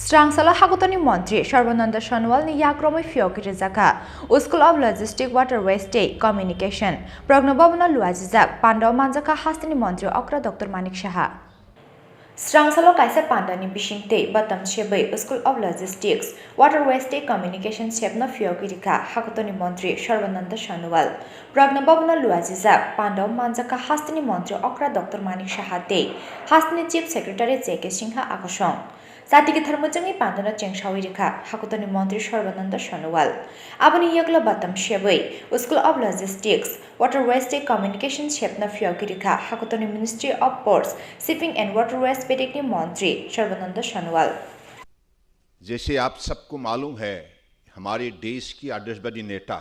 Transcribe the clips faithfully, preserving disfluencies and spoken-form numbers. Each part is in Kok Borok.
Srangsalo hakutorni montri Sarbananda Sonowal ni yakromwi phiyogwi rijak kha School of Logistics, Waterways tei Communication, Pragna Bhavan o luajijak pandao manjak kha hasteni montri okra Doctor Manik Saha. Srangsalo kaisa pandani bisingtwi batam sebwi School of Logistics, Waterways tei Communication sepno phiyogwi rikha hakutorni montri Sarbananda Sonowal. Pragna Bhavan o luajijak pandao manjak kha hasteni montri okra Doctor Manik Saha tei hasteni Chief Secretary J K Singha akosong. Jati kwthar muchungni pandano chengsawi rikha hakutorni montri Sarbananda Sonowal. Aboni yaklo batam sebwi School of Logistics, Waterways tei Communication sepno phiyogwi rikha hakutorni Ministry of Ports, Shipping and Waterways bedekni montri Sarbananda Sonowal. जैसे आप सबको मालूम है, हमारे देश की आदर्शवादी नेता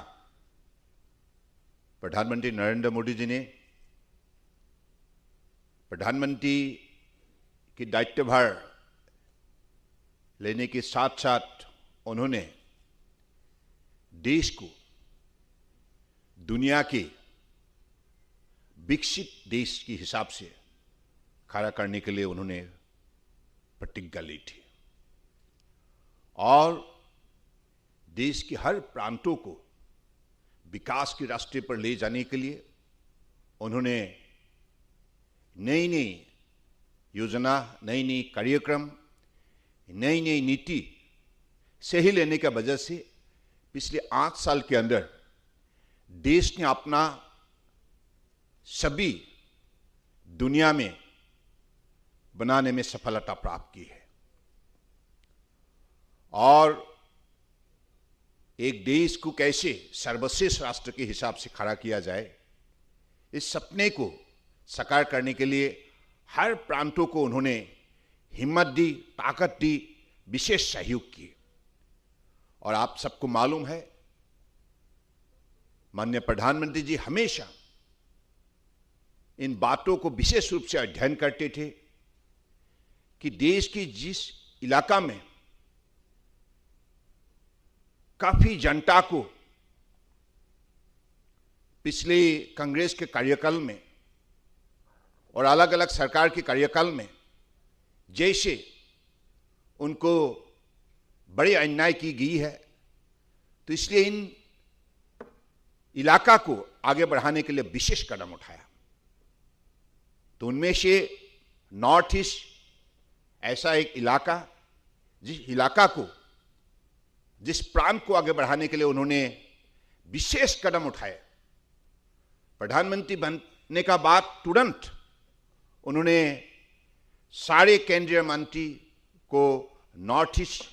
प्रधानमंत्री नरेंद्र मोदी जी ने प्रधानमंत्री की दायित्वभार लेने के साथ-साथ उन्होंने देश को दुनिया के विकसित देश के हिसाब से खड़ा करने के लिए उन्होंने प्रतिज्ञा ली थी और देश के हर प्रांतों को विकास के रास्ते पर ले जाने के लिए उन्होंने नई-नई योजना, नई-नई कार्यक्रम, नई-नई नीति सही लेने का वजह से पिछले आठ साल के अंदर देश ने अपना सभी दुनिया में बनाने में सफलता प्राप्त की है। और एक देश को कैसे सर्वश्रेष्ठ राष्ट्र के हिसाब से खड़ा किया जाए, इस सपने को साकार करने के लिए हर प्रांतों को उन्होंने हिम्मत दी, ताकत दी, विशेष सहयोग की। और आप सबको मालूम है, माननीय प्रधानमंत्री जी हमेशा इन बातों को विशेष रूप से अध्ययन करते थे कि देश की जिस इलाका में काफी जनता को पिछले कांग्रेस के कार्यकाल में और अलग-अलग सरकार के कार्यकाल में जैसे उनको बड़ी अन्याय की गई है, तो इसलिए इन इलाका को आगे बढ़ाने के लिए विशेष कदम उठाया। तो उनमें से नॉर्थ ईस्ट ऐसा एक इलाका, जिस इलाका को, जिस प्रांत को आगे बढ़ाने के लिए उन्होंने विशेष कदम उठाए। प्रधानमंत्री बनने का बाद तुरंत उन्होंने सारे केंद्रीय मंत्री को नॉर्थ ईस्ट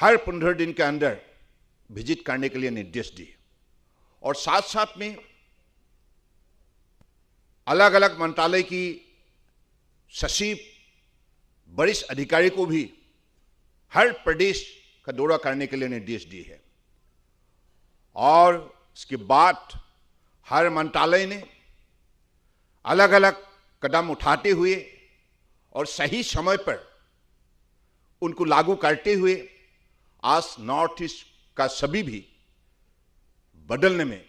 हर पन्द्रह दिन के अंदर विजिट करने के लिए निर्देश दिए और साथ-साथ में अलग-अलग मंत्रालय की सचिव, वरिष्ठ अधिकारी को भी हर प्रदेश का दौरा करने के लिए निर्देश दिए हैं। और इसके बाद हर मंत्रालय ने अलग-अलग कदम उठाते हुए और सही समय पर उनको लागू करते हुए आज नॉर्थ ईस्ट का सभी भी बदलने में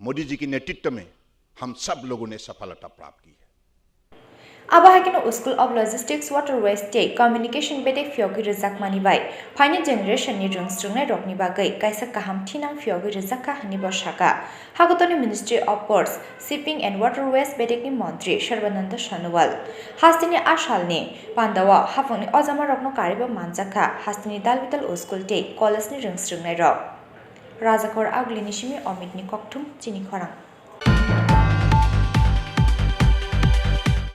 मोदी जी के नेतृत्व में हम सब लोगों ने सफलता प्राप्त की है। Abo hai kheno School of Logistics, Waterways tei Communication bedek phiyogwi rwjakmani bai phaini generation ni rwng swrwngnai rokni bagwi kaisa kaham thinang phiyogwi rwjak kha hwnwi bo sakha. Hakotorni Ministry of Ports, Shipping and Waterways bedekni montri Sarbananda Sonowal. Hasteni a salni pandao haphangni ojamarokno karibo manjak kha hasteni dalbidal school tei college ni rwng swrwngnairok. Rajakor Agulini simi Omitni kokthum chini khorang.